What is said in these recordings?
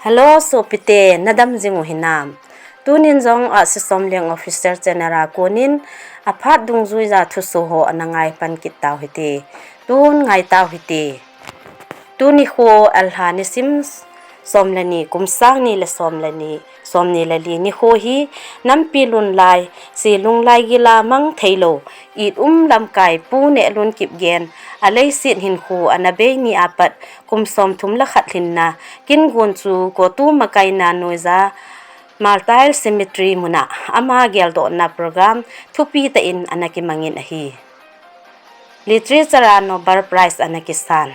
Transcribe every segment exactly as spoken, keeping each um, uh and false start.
Hello sopite, nadam jing u hinam? Tunin jong Ahsi Somleng Official Channel a konin aphat dungjuija thusoh ho ana ngai pan kit tau hite. Tun ngai tau hite. Tuni kho Alha nisim som le ni, kum sang ni le som le ni, som ni le li nikho hi, nampi lun lai, silung lai gila mang theilou, it um lamkai Pu Nehlun Kipgen, aleiset hinkho ana bei ni apat, kum som thum le khat lhinna, kin gon chu COTU makaina noija, Martyr Cemetery muna, ama geldohna program, thupi tah in ana kimangin ahi. Literature a Nobel Prize ana kisan.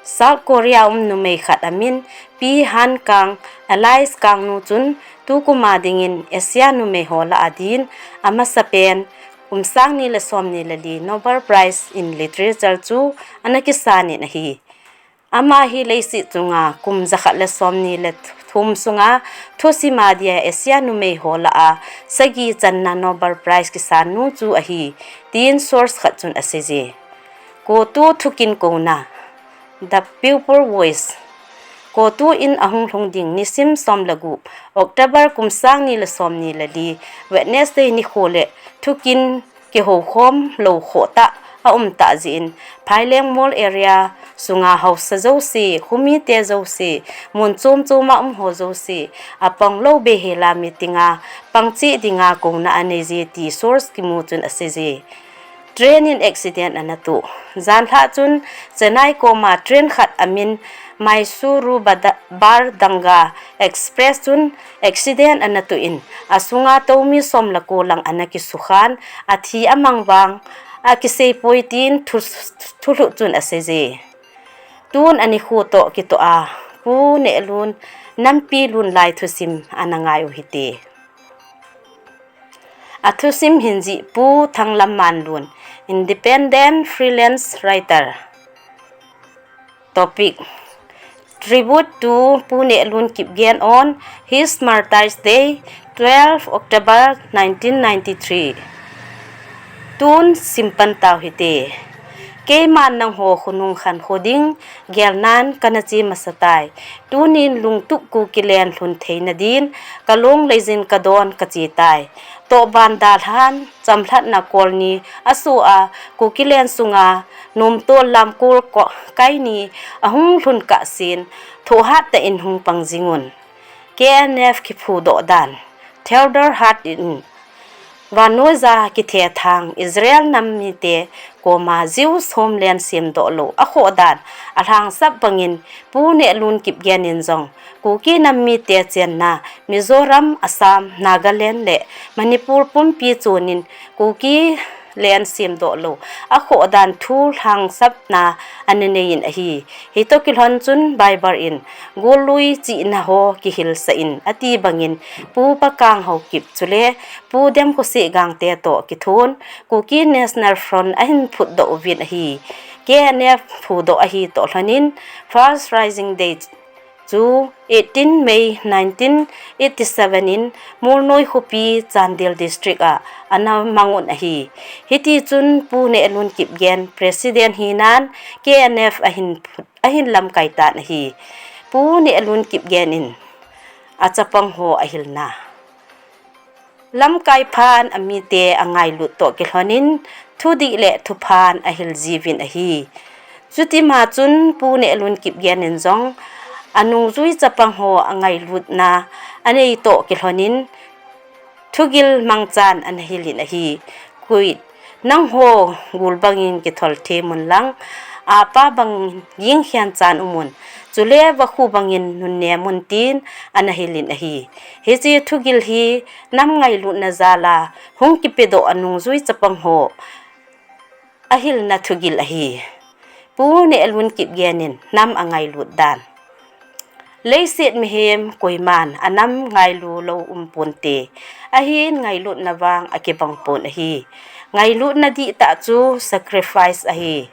South Korea um numei khat amin Pi Han Kang, alias Kangnu chun tukum a dingin Asia numei ho lah a din amasapen kum sang ni le som ni le li Nobel Prize in Literature chu ana kisan in ahi. Ama hi leiset chunga kum jakhat le som ni le thum sunga thusim a dia Asia numei ho lah a sagi channa Nobel Prize kisan nu chu ahi, tin source khat chun asei je. COTU thukin kouna, The People Voice. COTU in ahung lhung ding nisim som le gup, October kum sang ni le som ni le li, Wednesday nikho le thukin kihoukhom lou khoh tah a um tah jeh in, Phaileng Mall area sunga haosa jouse, khomite jouse, mun chom chom a um ho jouse, apang lou behela meeting a pang cheh dinga kouna anei je ti source kimu chun asei je. Train in accident ana toh. Janlhah chun Chennai koma train khat amin Mysuru Bada-, Bardanga Express chun accident ana toh in, asunga toumi som le ko lang ana kisukhan, athi amang vang akisei poi tin thu-, thulhuh chun asei je. Tun anikho toh kitoh a, Pu Nehlun nampi lun lai thusim ana ngai u hite. Athusim hin jih Pu Thanglamman Lun, independent freelance writer. Topic: Tribute to Pu Nehlun Kipgen on his Martyrs Day, twelve October nineteen ninety-three. Tun simpan tau hite. Keiman nangho khonung khankho ding gelnan kana che masa tai. Tunin lungtup Kukiland lhun theina din, kalung leijin kadon kache tai. Tohban dalhan, chamlhatna kolni asoh a, Kukiland sunga nomtol lamkol ko-, kaini ahung lhun kahsen, thohhat tah in hung pang jingun. K N F kiphudoh dan. Theodore Hart in vannoija kithethang Israel nam mite koma Jews homeland semdoh lou akhoh dan alhangsap bangin Pu Nehlun Kipgen in jong Kuki nam mite chenna Mizoram, Assam, Nagaland le Manipur pumpi chonin Kuki land semdoh lou akhoh dan thu lhangsapna ana nei in ahi. Hitoh kilhon chun Bible in, "Gollui chihna ho kihilsah in," ati bangin Pu Pakang Haokip chule Pu Demkhosih Gangte toh kithon Kuki National Front ahin phutdoh uvin ahi. K N F phudoh ahi toh lhonin First Rising Day chu eighteen May nineteen eighty-seven in Molnoi khopi Chandel District a ana mang un ahi. Hitichun Pu Nehlun Kipgen President hinan K N F ahin, ahin lamkai tan ahi. Pu Nehlun Kipgen in achapang ho ahilna. Lamkai phan amite angailut toh kilhonin, thudih le thuphan ahil jiuvin ahi. Chutima chun Pu Nehlun Kipgen in jong, anungjui chapang ho angailutna anei toh kilhonin, thugil mangchan ana hilin ahi. Quote, "Nangho gul bangin kithol them un lang, apa bangin gingkhen chan um un, chule vakhu bangin nunnem un," tin ana hilin ahi. Hiche thugil hi nam ngailutna jal a hung kipedoh anungjui chapang ho ahilna thugil ahi. Pu Nehlun Kipgen in nam angailut dan. Leiset mihem koiman anam ngailu lou um ponte. Ahin ngailutna vang akibang pon ahi. Ngailutna dihtah chu sacrifice ahi.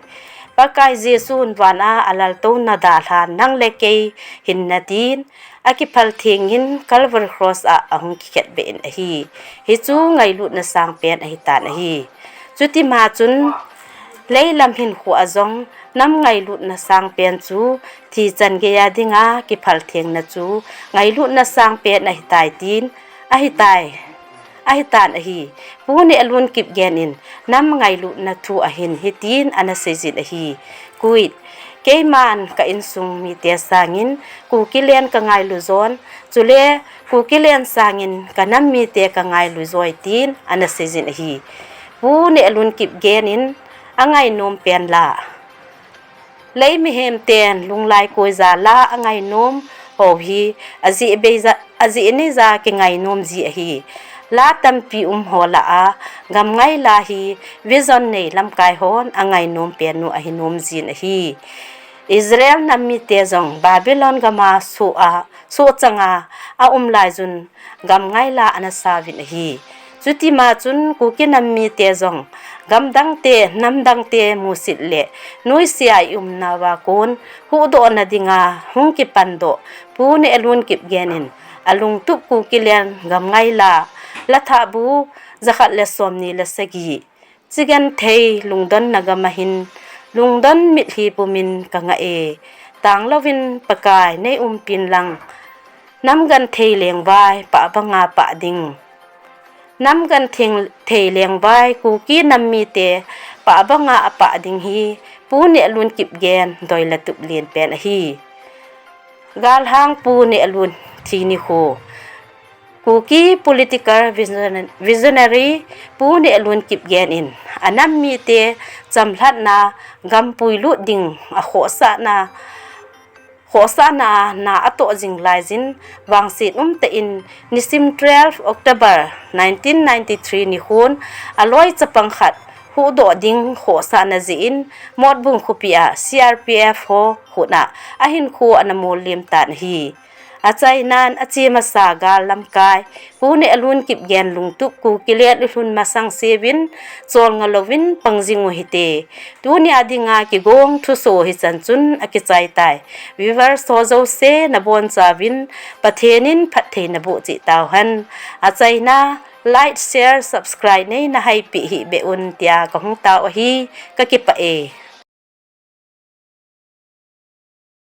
Pakai Jesun van a alaltouna dalhan nang le kei hinna din, akiphal thengin Calvary Cross a ahung kikhetbeh in ahi. Hichu ngailutna sangpen ahitan ahi. Chutima chun leilam hinkho a jong Nam ngailutna sangpen chu thi chan geiya dinga kiphal thengna chu ngailutna sangpen ahitai tin, ahitai, ahitan ahi. Pu Nehlun Kipgen in nam ngailutna thu ahin hitin ana seijin ahi. Kuwait, keiman ka insung mite sangin Kukiland ka ngailu jon, chule Kukiland sangin ka nam mite ka ngailu joi tin ana seijin ahi. Pu Nehlun Kipgen in angainom pen la Lei mihem ten lunglai koi jal a angainom ho hi ajeh bei ja, ajeh nei ja kingainom ji ahi. La tampi um ho lah a, gam ngai la hi vision nei lamkai hon angainom pen u ahi nom jin ahi. Israel nam mite jong Babylon gam a soh a, soh chang a, aum lai jun gam ngai la ana sauvin ahi. Chutima chun Kuki nam mite jong gamdang te, namdang te musit le nuisea i umna uva kon huhdohna dinga hung kipan doh Pu Nehlun Kipgen in alungtup Kukiland gam ngai la, la thah bu jakhat le somni le sagi, chi genthei lungdonna gam ahin, lungdon mitlhi pumin ka ngah e. Tanglouvin Pakai nei umpin lang, nam genthei lengvai pah banga pah ding. Nam genthei lengvai Kuki nam mite pah banga apah ding hi Pu Nehlun Kipgen doi le tup len pen ahi. Galhang Pu Nehlun thi nikho. Kuki political vision-, visionary Pu Nehlun Kipgen in anam mite chamlhatna, gam puilut ding akhohsahna, khohsahna a na atoh jing laijin, vangset umtah in nisim twelve October nineteen ninety-three nikhon aloi chapang khat huhdoh ding khohsahna jeh in Motbung khopi a C R P F ho khut a ahinkho ana mollem tan ahi. Achainan ache masa gal lamkai Pu Nehlun Kipgen lungtup Kukiland ilhun masang seuvin cholngah louvin pang jing u hite. Tunia dinga kigong thuso hichan chun akichai tai. Viewers ho jouse nabonchauvin Pathen in phattheina boh cheh tauhen. Achaina like, share, subscribe nei nahaipi hih beh un tia kahung tao ahi. Kakipah e.